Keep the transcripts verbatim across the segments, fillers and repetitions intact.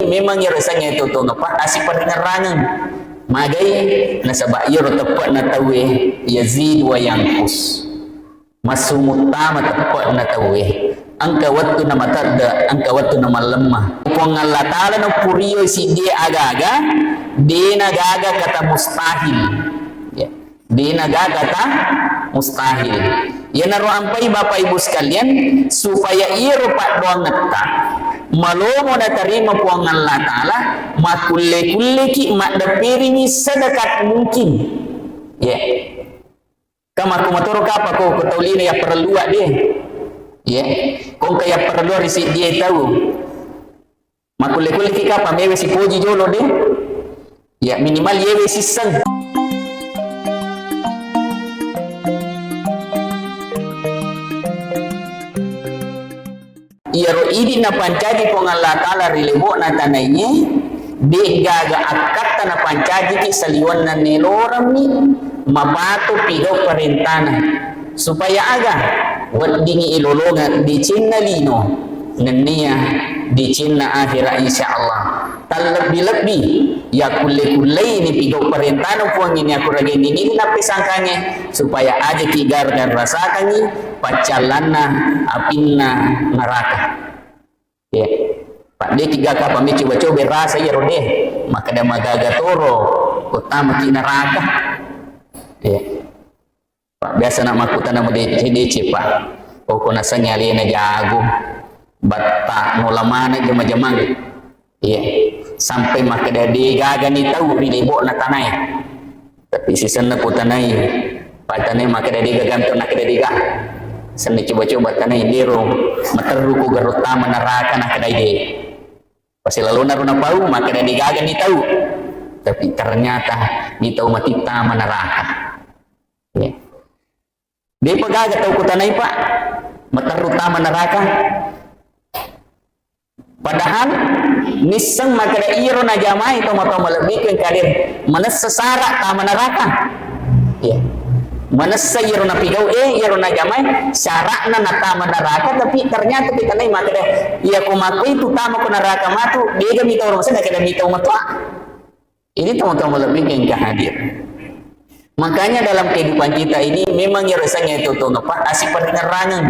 Memang iyaro sengnge totongeng, Pak, asiparingerrangeng. Magai? Nasaba iyaro teppe'na tauwe, yazid wa yanqus. Masumuttama teppe'na tauwe. Engka wettu namatedde, engka wettu namallemma. Puang Allah Ta'ala napurio siddie aga-aga, dena gaga kata mustahil. Ya. Dena gaga kata mustahil. Iyanaro ampai Bapak Ibu sekalian, supaya iyaro paddoangetta malomo natarima Puang Allah Ta'ala, makkulle-kulleki maddepperingi sedekat mungkin. Ya. Ka makkumatoro kapa ko, ko tau lino yapparelluang de. Ya. Ko engka yapparelluang ri seddie tau. Makkulle-kulleki kapa mewe sipoji jolo de. Ya, minimal yewe sisseng. Iyaro idi napancaji Puang Allah Ta'ala ri lebo'na tanaiye, de'gaga akkatta napancajiki saliwenna neloremmi mapato pigau parentana. Supaya aga? Weddingi ilolongeng decenna lino, nennia decenna akhira, insya Allah. Tallebbi-lebbi, yakkulle-kullei nipigau parentana Puang ini aku rageng ini nappesangkange, supaya ajaki gargarasakangi paccallanna apinna neraka. Ya. Pak, de kiga kapa mi coba-coba rasa iyaro de. Makkeda magaga toro, ko tamaki neraka. Ya. Pak, biasa nak makkutana madeceng-deceng, Pak. Oh, ko nasengngi alena jago. Batta nola maneng jama-jamang. Iya. Sampai makkeda de gaga ni tau ri lebo'na tanae. Tapi sisenna ku tanai, pattanai makkeda de gaga, nakkeda de gaga. Senna coba-coba tanai dero, materru ku garo tama neraka, nakkeda de. Pasilalona ro napau, makkeda de gaga ni tau. Tapi ternyata ni tau mati tama neraka. Ya. Depa gaga tau kutanai, Pak, materru tama neraka. Padahal nisseng makkeda iyaro najamai tomatoa malebbiku engka de manessa sara tama neraka. Iya. Manessa iyaro napigau e, iyaro najamai, syaratna natama neraka, tapi ternyata kitanai makkeda, iya ko makkoi tu tama ko neraka matu, dega mitau rumah sana, keda mitau matua. Ini teman-teman lebih yang hadir. Makanya dalam kehidupan kita ini memang yang rasanya itu tuh apa, asiparingerrangeng.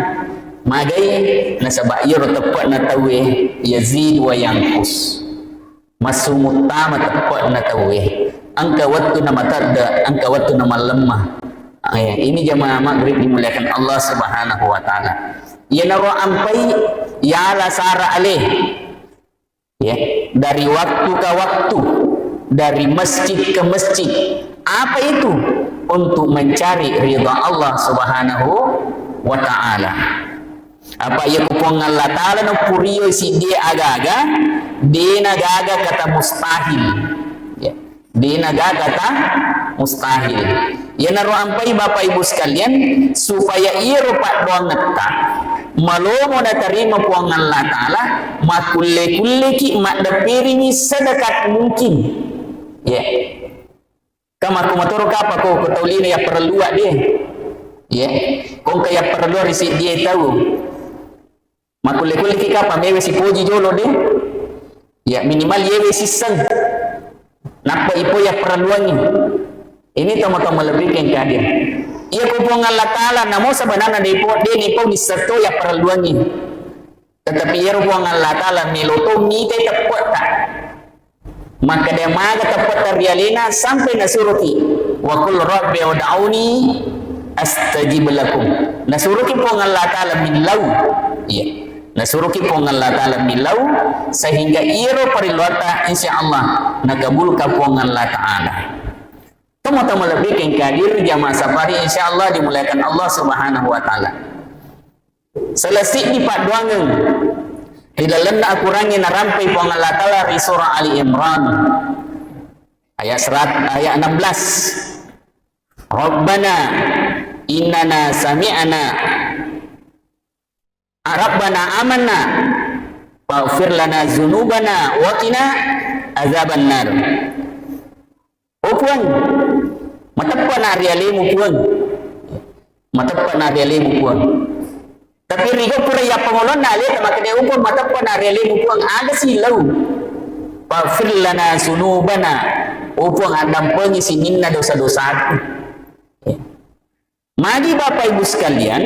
Magai? Nasaba iyaro teppe'na tauwe, yazid wa yanqus. Masumuttama teppe'na tauwe. Engka wettu namatedde, engka wettu namallemma. Eh, ini jamaah maghrib dimuliakan Allah Subhanahu wa Ta'ala. Iyanaro ampai yala sara ale. Ya, dari waktu ke waktu, dari masjid ke masjid. Apa itu? Untuk mencari ridha Allah Subhanahu wa Ta'ala. Apa iya ku Puang Allah Ta'ala napurio siddie aga-aga, dena gaga kata mustahil. Ya. Dena gaga ta mustahil. Iyanaro ampai Bapak Ibu sekalian, supaya iyaro paddoangetta malomo natarima Puang Allah Ta'ala, makkulle-kulleki maddepperingi sedekat mungkin. Ya. Ka makkumatoro kapa ko, ko tau lino yapparelluang de. Ya. Ko engka yapparelluang ri seddie tau. Makkulle-kulleki kapa mewe sipoji jolo de. Ya, minimal yewe sisseng. Nappa ipo yapparelluangi. Ini tomatoa malebbiku yang hadir. Iya ko Puang Allah Ta'ala namo sebenarnya de po, de ni po missetto yapparelluangi. Tetapi iyaro Puang Allah Ta'ala melo to mitai teppe'ta. Makkeda maga teppetta ri alena sampai nasuroki, "Wa qul rabbi ud'uni astajib lakum." Nasuroki Puang Allah Ta'ala millau. Iya. Nasuroki Puang Allah Ta'ala millau sehingga iyaro parilluatta insya Allah nakabulka Puang Allah Ta'ala. Tomatoa malebbiku yang hadir jamaah safari, insya Allah dimuliakan Allah Subhanahu wa Ta'ala. Salah siddi paddoangeng ri lalenna akorangnge narampai Puang Allah Ta'ala ri surah Ali Imran ayat serat-, ayat enam belas. Rabbana innana sami'na, Rabbana amanna faghfir lana dzunubana wa qina adzabannar. Oh Puang, mateppe'na ri alemu Puang. Mateppe'na ri alemu Puang. Tapi riga pura yappangolonna aleta makkeda, "Oh Puang, mateppe'na ri alemu Puang." Aga silau. Ighfir lana dzunubana, oh Puang, addampengi sininna dosa-dosaku. Magi Bapak Ibu sekalian,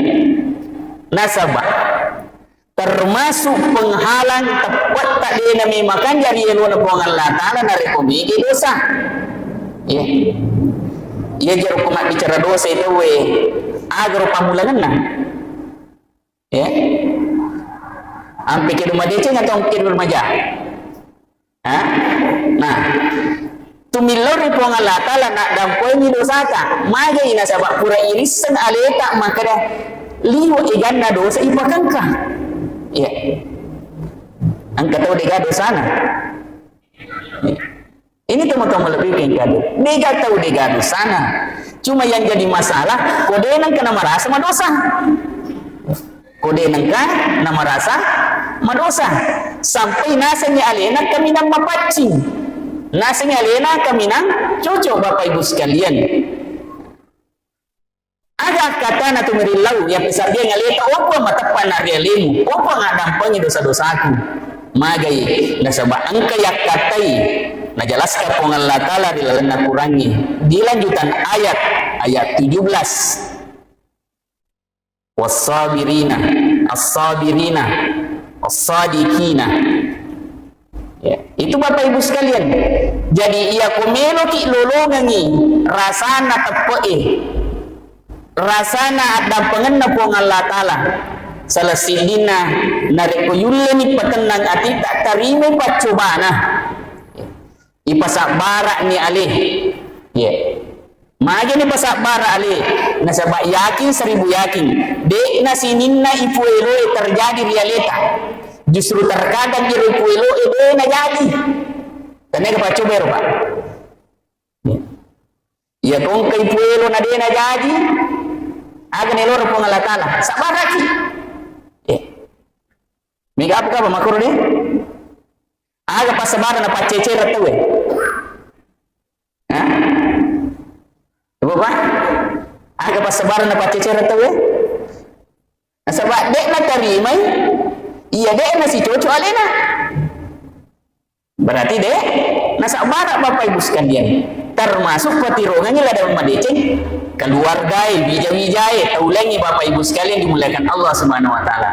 nasaba termasuk penghalang teppetta de na memakanja ri elona Puang Allah Ta'ala narekko mega dosa. Ya. Iya jero ko mabbicara dosa itu we, aga ro pammulangenna. Ya. Ampe kedo madeceng atau kedo remaja? Ha? Nah, tumillau ri Puang Allah Ta'ala naddampengi dosata. Magai nasaba pura irisseng aleta makkeda, liwe eganna dosa ipakengka. Iya. Engka tau dega dosana. Iya. Ini teman-teman lebih kengkadu. Dega tau dega dosana. Cuma yang jadi masalah, ko de nengka na marasa madosa. Ko de nengka na marasa madosa. Sampai nasengngi alena kaminang mapaccing. Nasengngi alena kaminang cocok, Bapak Ibu sekalian. Aga akkatana tu merillau yang pesabbiang aleta, oh Puang, mateppa na ri alemu, oh Puang, addampengi dosa-dosaku. Magai, nasaba engka yakkatai najelaskan Puang Allah Ta'ala ri lalenna Qurangnge. Di lanjutan ayat, ayat tujuh belas. Wassabirina, assabirina, wassadikina. Ya, itu Bapak Ibu sekalian. Jadi, iya ko meloki lolongengi rasana teppe'e, rasana addampengenna Puang Allah Ta'ala, salah siddinna narekko yulleni patennang atitta, tarimai paccobana. Ipasabbara'ni ale. Ye. Magani pasabbara ale. Nasaba yakin seribu yakin. De'na sininna ipueloe terjadi ri aleta. Justru terkadang iro ipueloe de najaji. Tania paccoba ero, Pak. Ye. Iya kongka ipuelo na de najaji. Aga neloro Puang Allah Ta'ala. Sabbaraki. Ye. Mega apa kaba makuru de? Aga passabareng napaccecere tauwe? Hah? Coba, Pak? Aga passabareng napaccecere tauwe? Nasaba de'na tarimai, iya de'na sicoco alena. Berarti de nasabbara, Bapak Ibu sekalian. Termasuk patirongengi ladang madeceng, keluargae, wija-wijae, tau laingnge, Bapak Ibu sekalian dimuliakan Allah Subhanahu wa Ta'ala.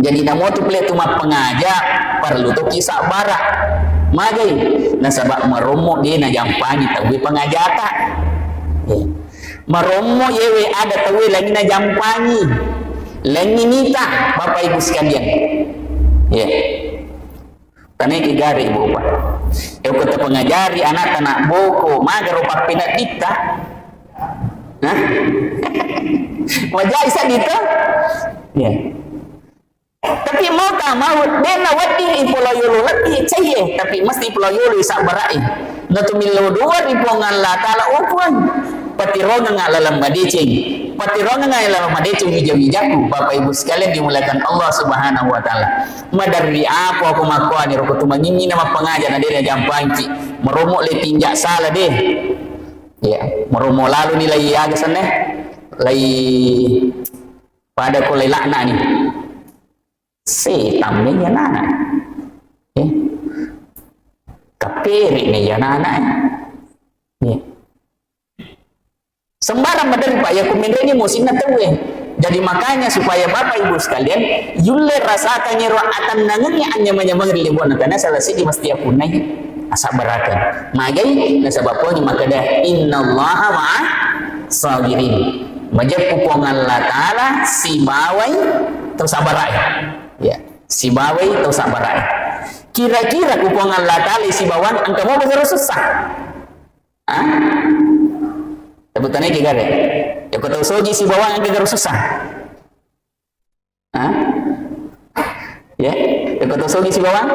Jadi, namotu pole tu mappangaja, parellu toki sabbara. Magai? Nasaba marommo de najampangi tauwe pangajata. Eh. Marommo yewe ada tauwe langi najampangi. Langi nita, Bapak Ibu sekalian. Ya. Taneki gare, Ibu, Pak. Eko tapangajari anakta nak boko, magaro pappeneddikta. Hah? Majai seddi to? Ya. Tapi mau tak mau, de'na wedding ipoloyolo lebbi caiye, tapi mesti ipoloyolo sabbara'i. Natumillo dua ri Puang Allah Ta'ala, oh Puang, patirongeng laleng madeceng. Patirongeng laleng madeceng wija-wijaku, Bapak Ibu sekalian dimuliakan Allah Subhanahu wa Ta'ala. Maderri apa aku makuani roko tumangingi nama pengaja na dere jampangki. Meromo le tinjak salah deh. Ya, meromo lalu nilai aga senne. Lai Pada ko laila'na ni. Setang meja nana. Ya. Kapere meja nana. Ya. Sembarang maderi, Pak, ya kumenreni musinna tauwe. Jadi makanya supaya Bapak Ibu sekalian, yulle rasakan ero atannangengi anyameng-nyameng ri lebo'na, karena salah siji mesti apunnai. Asabbarakeng. Magai nasaba Puangnge makkeda, "Innallaha ma'a sabirin." Majeppu Puang Allah Ta'ala sibawai tau sabbara'e. Ya, sibawai tau sabbara'e. Kira-kira ku Puang Allah Ta'ala sibawang engka mopa garo sussa? Ah? Taputanai ke gare. Ya, ko tau soji sibawang engka garo sussa? Hah? Ya, eko to sogi sibawang?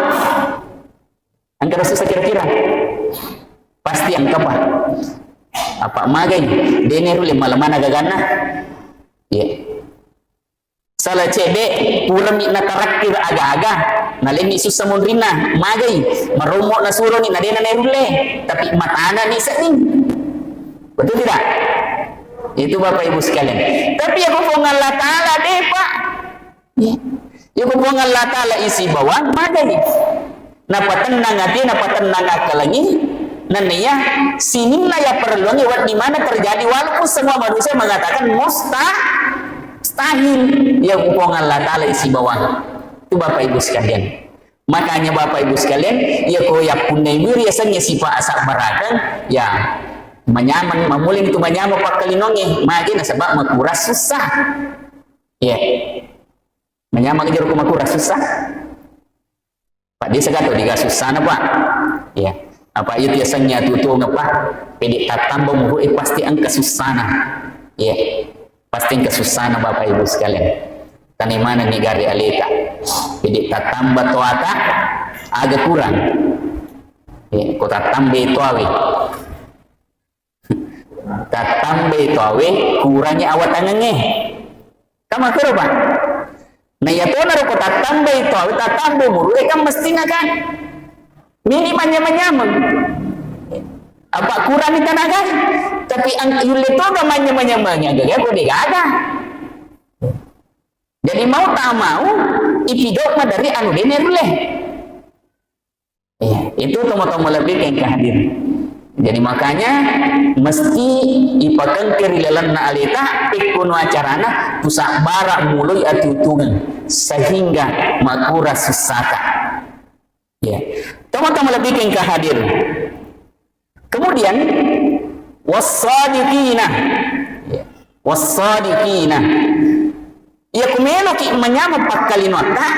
Engka susa kira-kira? Pasti engka pa. Apa magai? Dene rule malamana gaganna. Ya. Salah cedde, purami nataraktir aga-aga. Nalenni susa munrinna, magai? Marommo nasuroni, nadena nerulle. Tapi matana ni sedding. Betul tidak? Itu Bapak Ibu sekalian. Tapi ya Puang Allah Ta'ala deh, Pak. Ya. Iyako Puang Allah Ta'ala isi bawang, magai. Napatennang ati, napatennang akkalengi, nenniya sininna yapparelluangngi wedding maneng terjadi, walaupun semua manusia mengatakan musta-, mustahil, ya Puang Allah Ta'ala isi bawang. Itu Bapak Ibu sekalian. Makanya Bapak Ibu sekalian, ya ko yappunnai muri yasengnge sifat asabbarakeng, ya manyameng, mamuleng itu manyameng pakkalinongnge, magi nasaba makura susah. Ya. Manyameng jero ko makura susah. Pak, desa gato diga sussana, Pak. Ya. Apa itu yasengnge atuo-tuongeng, Pak? Pede tattamba umuru e pasti engka sussana. Ya. Pasti engka sussana, Bapak Ibu sekalian. Tane maneng ni gare aleta. Pede tattamba toata, aga kurang. Ya, ko tattambai toawe. Tattambai toawe, kurangi awatangengnge. Kan makkoro, Pak? Nah, iya tona ro ko tattambai toawe, tattambai umuru e, kan mestina kan. Mini manyameng-nyameng. Apa kurangi tenaga? Tapi ang-, yulle toga manyameng-nyameng, aga ko degaga. Jadi mau tak mau, ipidok ma dari anu dene rulle. Iya, itu tomatoa malebbi engka hadir. Jadi makanya mesti ipakengke ri lalenna aleta, pekkono acarana, pusabbara muloi atuo-tuongeng sehingga makura sussata. Ya. Tomatoa malebbi engka hadir. Kemudian, wassadiqina. Ya. Wassadiqina. Iya ku meloki manyameng pakkalinoatta,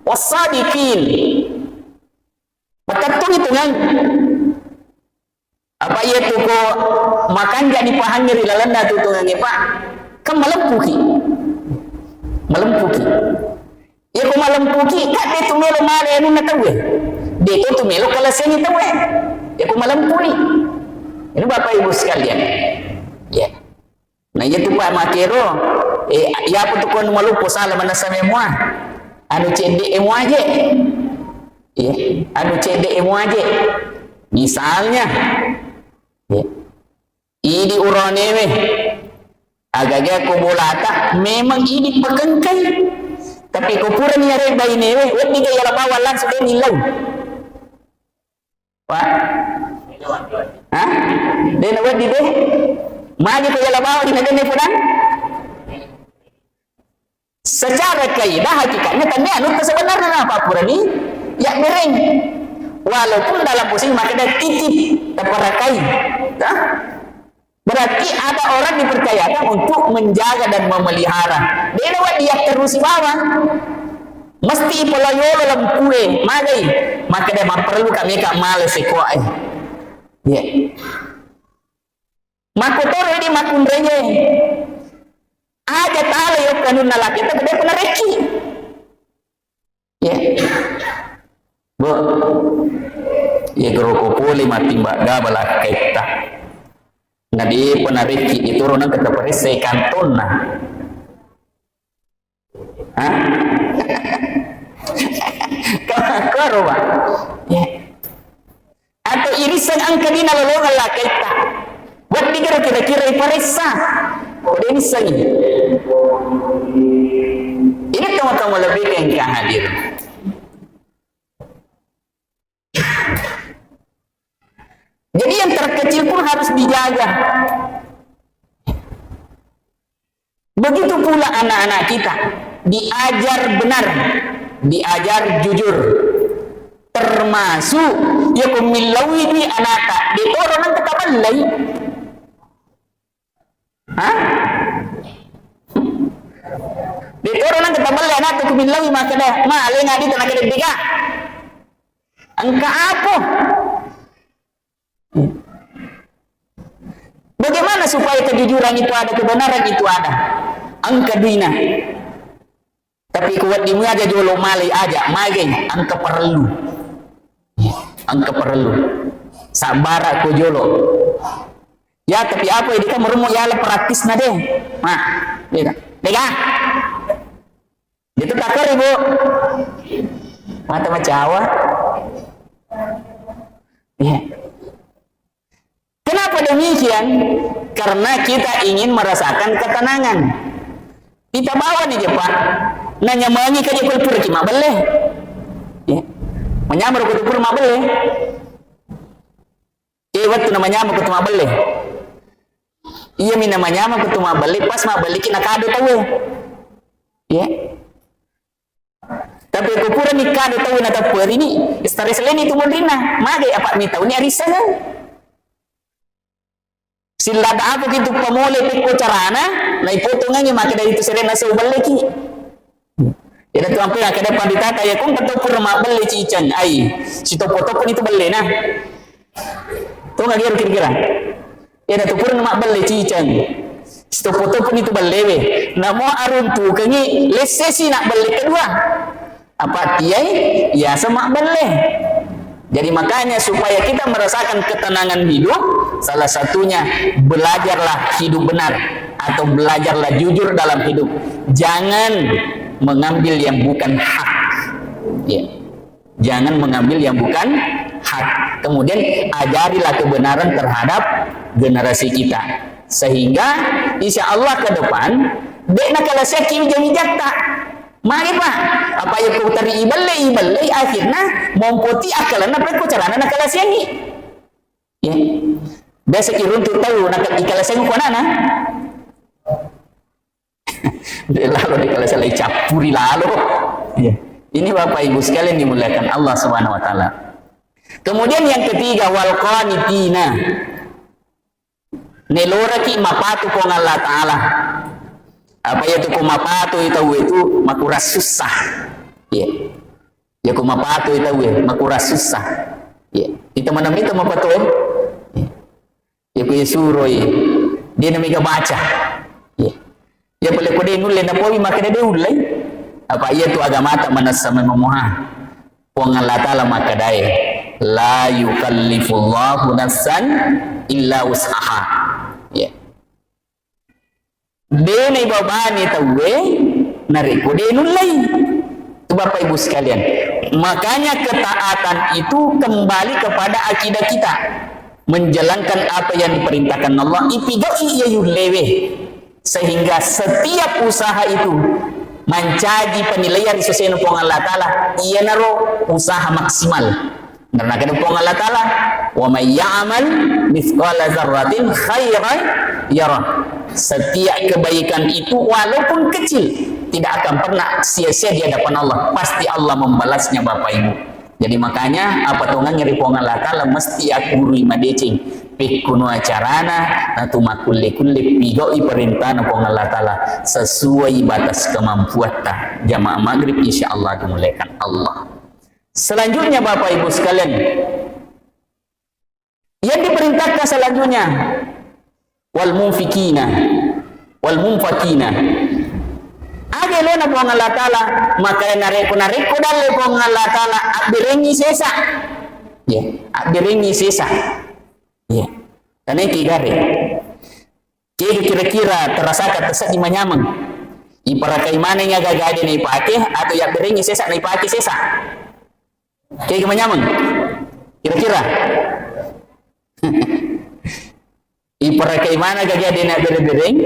wassadiqin. Patettungi tungeng. Apa iya tu ko makanja dipahangi ri lalenna atuo-tuongengnge, Pak? Kan malempuki. Malempuki. Iya ko malempuki, kan de tu melo male anunna tauwe. De tu tu melo kalasengi tauwe. Iya ko malempuni. Ini Bapak Ibu sekalian. Ya. Nah, iya tu, Pak, makkero, eh, iyapa tu ko anu maloppo sala manessa memua? Anu cedde e muaje. Iya, anu cedde e muaje. Misalnya, iya. Idi uranewe, agaga ko bolata memang idi pakengkai. Tapi ko purani are bainewe, wedding ga yala bawang langsung de nillau. Pak? Hah? De nawedding de? Magi ko yala bawang dina de naipodang? Secara kaidah hakikatnya tania anu sebenarnya apa purani? Ya bereng. Walaupun dalam posisi makkeda titip, taparakai. Hah? Berarti ada orang dipercayakan untuk menjaga dan memelihara. De nawedding yatterusi bawang. Mesti ipolayolo lempue, magai. Makkeda mapperlu kami ka male sekoe. Iya. Makkotoro idi makkunraie. Aja tala yokka anunna laketta, de narekki. Ya. Bo. Ya, geroko pole matimba gaba lakkaitta. Na depa narekki, itoro nengka taparessai kantonna. Hah? Karo, Pak. Ya. Atau irisseng engka dina lolongeng lakkaitta. Wedding kira-kira iparessa. Ko de nissengi. Ini teman-teman lebih ke engka hadir. Jadi yang terkecil pun harus dijaga. Begitu pula anak-anak kita diajar benar, diajar jujur. Termasuk, ya, ko millauwi dui anakta, de toro nengka tabellai. Hah? De toro nengka tabellai anakta ko millauwi makkeda, "Ma, alenga dita," nakkeda, "Dega." Engka apa? Bagaimana supaya kejujuran itu ada, kebenaran itu ada? Engka duina. Tapi ko wedding muaja jolo malai aja, magai, engka parellu. Engka parellu. Sabbara ko jolo. Ya, tapi apa ini kan merumu ya le praktisna de. Ma, de ga? De ga? Itu takar, Ibu. Mata macawa. Iya. Kenapa demikian? Karena kita ingin merasakan ketenangan. Kita bawa nih, Pak. Nanya mangi kaje kulpur cuma belle. Ya. Manyameng ro ko tu pura mabbelle. Ke wettu na manyameng ko tu mabbelle. Iya mi na manyameng ko tu mabbelle, pas mabbelleki nakado tauwe. Iya. Tapi ko purani kado tauwe natepperini, stress leni tu monrinna. Magai apa mi tauni arissengeng. Sillada apa gitu pamole pekko carana, naipotongengi makkeda itu serenna seu belleki. Iyana tu ampe akkeda panritata, iya ko engka tau pura mabbelle ciceng, ai, sitoppo-topponi tu bellena. Tongeng ero kira-kira. Iyana tu pura mabbelle ciceng, sitoppo-topponi tu bellewe. Namo aruntukengi lessesi nak belle kedua. Apa tiai yaseng mabbelle. Jadi makanya supaya kita merasakan ketenangan hidup, salah satunya belajarlah hidup benar atau belajarlah jujur dalam hidup. Jangan mengambil yang bukan hak. Ya. Jangan mengambil yang bukan hak. Kemudian ajarilah kebenaran terhadap generasi kita. Sehingga insya Allah ke depan, de' nakalaseakki wija-wijatta. Magi, Pak? Apa iya ko teri ibelle, ibelle, akhirna mompoti akkalenna pekko carana nakalaseangi. Ya. Biasa ki runtu tau, naka-, ikalaseangi ko anana. De' lalo dikalasea, icappuri lalo. Ya. Ini Bapak Ibu sekalian dimuliakan Allah Subhanahu wa Ta'ala. Kemudian yang ketiga, wal qanitina. Neloraki mapatu Puang Allah Ta'ala. Apa iya tu ko mapatu itu, itu makurang susah. Iya. Iya ko mapatu itu, iya, makurang susah. Iya. Kita mana minta mapatu, eh? Iya. Iya ko iya suroi, de' na mega baca. Iya. Iya pale ko de' nulle napowi makkeda de' ullei. Apa iya tu agamata manessa memang muha. Puang Allah Ta'ala makkedae, "La yukallifullahu nafsan illa wus'aha." Ya. De' naibabani tauwe narekko de' nullei. Itu Bapak Ibu sekalian. Makanya ketaatan itu kembali kepada akidah kita. Menjalankan apa yang diperintahkan Allah, ipigau'i iya yullewe. Sehingga setiap usaha itu mancaji penilaian ri sesena Puang Allah Ta'ala, iyanaro usaha maksimal. Karena kata Puang Allah Ta'ala, "Wa may ya'mal mithqala dzarratin khairan yarah." Setiap kebaikan itu walaupun kecil, tidak akan pernah sia-sia di hadapan Allah. Pasti Allah membalasnya, Bapak Ibu. Jadi makanya, apa tongengngi ri Puang Allah Ta'ala mesti akkuri madeceng. Pekkuno acarana, natu makkulle-kulle pigau'i perintahna Puang Allah Ta'ala sesuai batas kemampuatta. Jamaah maghrib, insya Allah dimuliakan Allah. Selanjutnya, Bapak Ibu sekalian, yang diperintahkan selanjutnya, wal munfikina, wal munfakina. Aga elona Puang Allah Ta'ala, maka narekko, narekko dalle Puang Allah Ta'ala, abberengngi sesa. Ya, abberengngi sesa. Ya. Tanai ki gare. Kega kira-kira terasaka taseddi manyameng? Iparakai maneng aga-aga de naipake atau yabberengngi sesa naipake sesa? Kega manyameng? Kira-kira? Iparakai maneng aga-aga de nabbere-bereng?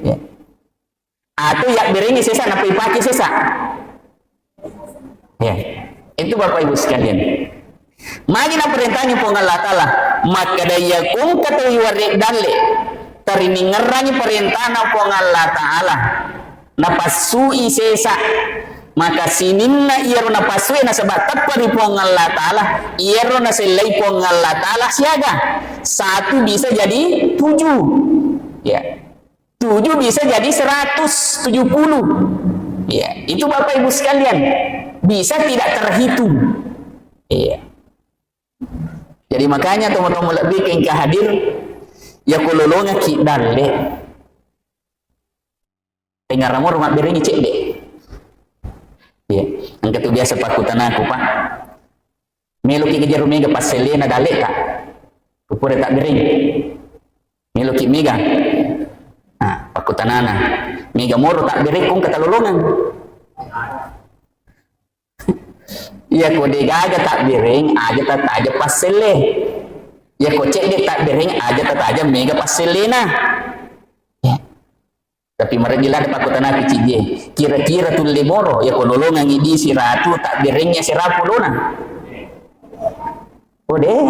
Ya. Atau yabberengngi sesa nappa ipake sesa? Ya. Itu Bapak Ibu sekalian. Magi naparentani Puang Allah Ta'ala, makkeda iya ko engka tau iwarre dalle, tariningerangi parentana Puang Allah Ta'ala, napassui sesa, maka sininna iyaro napassue nasaba teppa ri Puang Allah Ta'ala, iyaro nasellai Puang Allah Ta'ala siaga. Satu bisa jadi tujuh. Ya. Tujuh bisa jadi seratus tujuh puluh. Ya, itu Bapak Ibu sekalian, bisa tidak terhitung. Iya. Jadi makanya tomo-tomo lebbi engka hadir, iya ko lolongekki dalle. Tengaramo rumah berengi cedde. Iya, engka tu biasa pakkutanaku, Pak. Meloki kejeru mega passellena daleta. Kupure tabbereng. Meloki mega. Nah, pakkutanana. Mega moro tabbereng kong katalolongang. Iya ko degaga tabbereng, aja tataja passelle. Iya ko cedde tabbereng, aja tataja mega passellena. Ya. Tapi mareji lada pakkutanaku cidie. Kira-kira tulle moro, iya ko lolongangi di siratu tabbereng ya serapu lona. Oh, deh.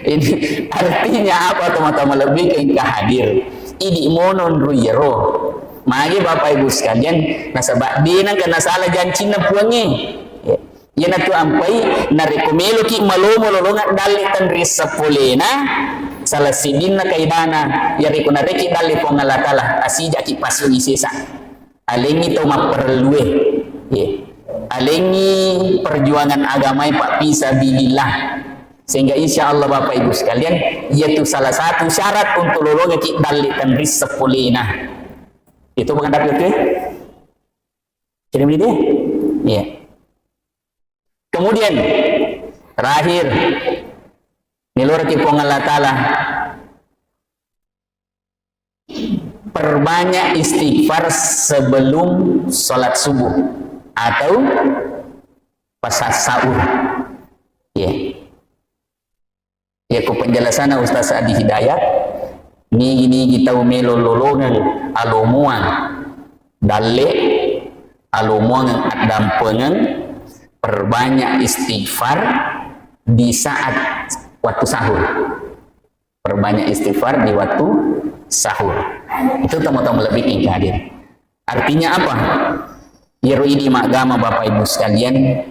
Ini artinya apa, teman-teman, lebih ke engka hadir? Idi monon ruyero. Magi Bapak Ibu sekalian, nasaba dena kena salah jancinna Puangnge. Ya. Iyanatu ampai, narekko meloki malomo lolonga dalle tenrissa polena, salah siddinna kaidana, yarekko nareki dalle Puang Allah Ta'ala, asijaki pasui sesa. Alengngi tau mapparellue. Ye. Alengngi perjuangan agamae, Pak, fisabilillah. Sehingga insya Allah, Bapak Ibu sekalian, iyatu salah satu syarat untuk lolongeki dalle tenrissa polena. Itu bukan dapet, oke? Jadi, ini dia. Iya. Kemudian, terakhir, meloraki Puang Allah Ta'ala, perbanyak istighfar sebelum sholat subuh atau pas sahur. Ya. Yako penjelasanna Ustaz Adi Hidayat, nigi-nigi tau melo lolongeng alomuang dalle, alomuang addampengeng, perbanyak istighfar di saat waktu sahur. Perbanyak istighfar di waktu sahur. Itu tamu-tamu lebih yang hadir. Artinya apa? Iyaro idi maggama, Bapak Ibu sekalian,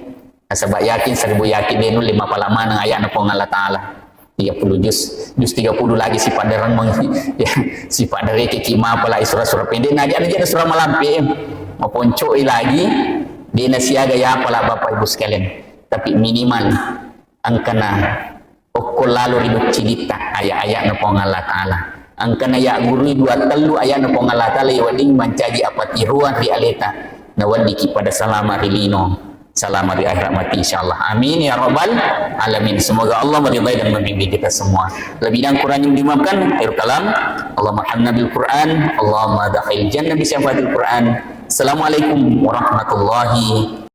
nasaba yakin, seribu yakin, de nulle mapala maneng ayatna Puang Allah Ta'ala. Tiga puluh juz, juz tiga puluh lagi sipaddareng meng-, ya, sipaddareke ki mapala surah-surah pendek, nah, jadi, jadi surah malampe, maponcoi lagi, de nasiaga ya pala, Bapak Ibu sekalian. Tapi minimal engkana okko lalo ri doccilitta ayat-ayatna Puang Allah Ta'ala. Engkana yaggurui dua tellu ayatna Puang Allah Ta'ala, ya wedding mancaji apatiroang ri aleta, na weddikki pada salama ri lino, salama ri akhirat mati, insyaallah. Amin ya rabbal alamin. Semoga Allah meridai dan membimbing kita semua. Lebih dan kurangnya dimaafkan. Akhir kalam. Allahumma arhamna bil Quran. Allahumma dakhil jannah bi syafaatil Quran. Assalamualaikum warahmatullahi